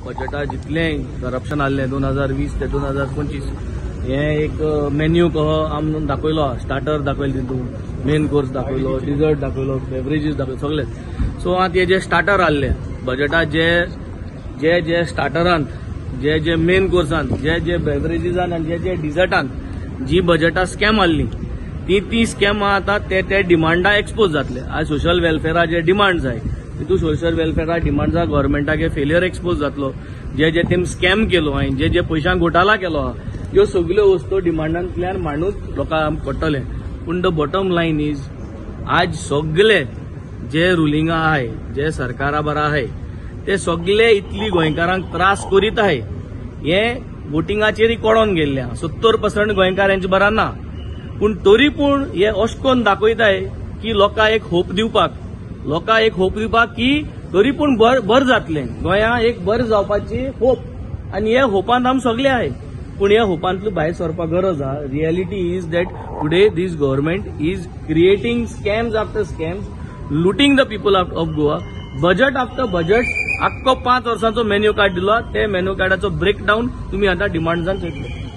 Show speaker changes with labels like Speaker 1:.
Speaker 1: बजेटा जितलें करप्शन आहलें 2020 ते 2025, हें एक मेन्यू कहो आम दाखयलो, स्टार्टर दाखयलो, तितून मेन कोर्स दाखयलो, डिजर्ट दाखयलो, बेवरेजीस दाखयलो, सगळे. सो आतां हे जे स्टार्टर आहले बजेटा, जे जे जे स्टार्टरांत, जे जे मेन कोर्सान, जे जे बेवरेजीसान आनी जे जे डिजर्टान जी बजेटा स्कॅम आहली, ती ती स्कॅमां आतां ते ते डिमांडा एक्सपोज जातले. आज सोशल वेलफेरा जे डिमांड जाय, तितून सोशल वेलफेरा डिमांड्सा गव्हर्मेंटागे फेलियर एक्सपोज जातलो. जे जे तेम स्कॅम केलो आनी जे जे पयशांक घोटाला केलो आहा, ह्यो सगल्यो वस्तू डिमांडांतल्यान मांडून लोकांक पडटलें. पूण the bottom line is, आज सगले जे रुलिंगा आहाय, जे सरकारा बरा आहाय, ते सगले इतली गोंयकारांक त्रास करीत आहाय, हे वोटिंगाचेरय कळोन गेल्ले आहा. 70% गोंयकार हेंचे बरा ना, पूण तरी पूण हे अशें करून दाखयताय की लोकांक एक होप दिवपाक, लोकांक एक होप दिवपाक की तरी पूण बरें जातलें, गोंया एक बरें जावपाची होप, आनी हे होपांत आमी सगले आहाय. पूण ह्या होपांतलो भायर सरपाक गरज आहा. Reality is that today this government is creating scams after scams, looting the people of Goa, budget after budget. आख्खो 5 वर्सांचो मेन्यू कार्ड दिलो, ते मेन्यू कार्डाचो ब्रेकडावन तुमी आतां डिमांड्सान चोयतले.